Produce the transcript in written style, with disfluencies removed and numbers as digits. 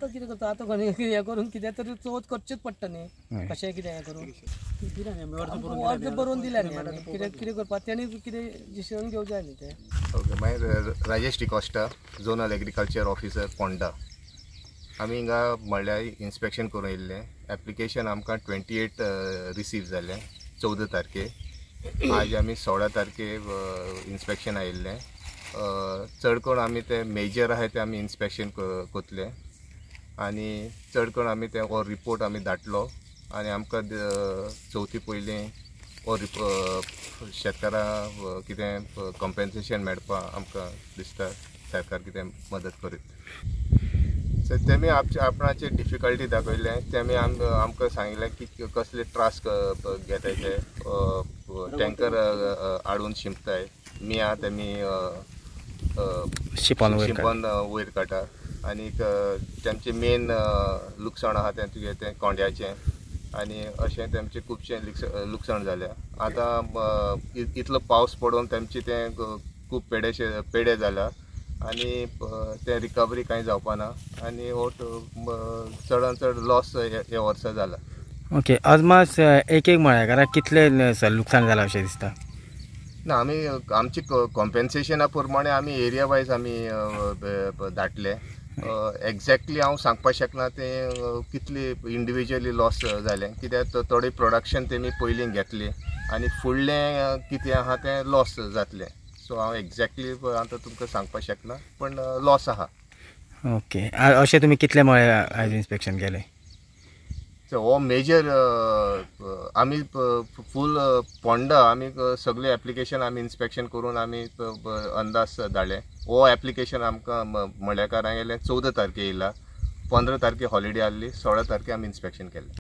आतां कितें करता आतां कोणी हें करून कितें तरी चवथ करचेच पडटा न्ही. हय. कशें कितें हें करून अर्ज बरोवन दिल्या न्ही आमी. कितें कितें करपाक तेणी कितें डिसिजन घेवंक जाय न्ही तें. ओके, मागीर Rajesh D'Costa, zonal agriculture officer, Ponda. आमी हिंगा म्हणल्यार इन्स्पेक्शन करून येयल्ले. एप्लिकेशन आमकां 28 रिसीव जालें, 14 तारखे. आज आमी 16 तारखे इन्स्पेक्शन आयिल्लें. चड करून आमी ते मेजर आहाय ते आमी इन्स्पेक्शन कोतले आनी चड करून आमी ते हो रिपोर्ट आमी धाडलो आनी आमकां चवथी पयलीं हो शेतकारां कितें कॉम्पेन्सेशन मेळपा आमकां दिसता सरकार कितें मदत करीत. सो तेमी आपणाचे डिफिकल्टी दाखयले. तेमी आमकां सांगलें की कसले त्रास घेताय ते, टँकर हाडून शिंपताय, मिया तेमी शिंपोन वयर. शिंपोन वयर काडटा आनीक तेमचें मेन लुकसाण आहा तें तुगें तें कोंड्याचें आनी अशें तेमचें खुबशें लुकसाण जालें. आतां इतलो पावस पडून तेमचें तें खूब पेडे जाला आनी तें रिकवरी कांय जावपा ना आनी हो चडान चड लॉस ह्या वर्सा जाला. ओके, अदमास एक एक मळ्याकाराक कितले लुकसाण जालां अशें दिसता? ना, आमी आमचे कॉम्पेन्सेशना प्रमाणे आमी एरिया वायज आमी धाडले. एग्जॅक्टली हांव सांगपाक शकना तें कितली इंडिविज्युअली लॉस जालें, कित्याक थोडे प्रोडक्शन तेमी पयलीं घेतली आनी फुडलें कितें आहा तें लॉस जातलें. सो हांव एग्जॅक्टली आतां तुमकां सांगपाक शकना, पण लॉस आहा. ओके, अशें तुमी कितले मळे आयज इन्स्पेक्शन केलें? सो हो मेजर आमी फूल पोंडा आमी सगळे एप्लिकेशन आमी इन्स्पेक्शन करून आमी अंदाज धाडले. हो एप्लिकेशन आमकां मळ्याकारांगेलें 14 तारखे येयला, 15 तारखे हॉलिडे आहली, 16 तारखे आमी इन्स्पेक्शन केलें.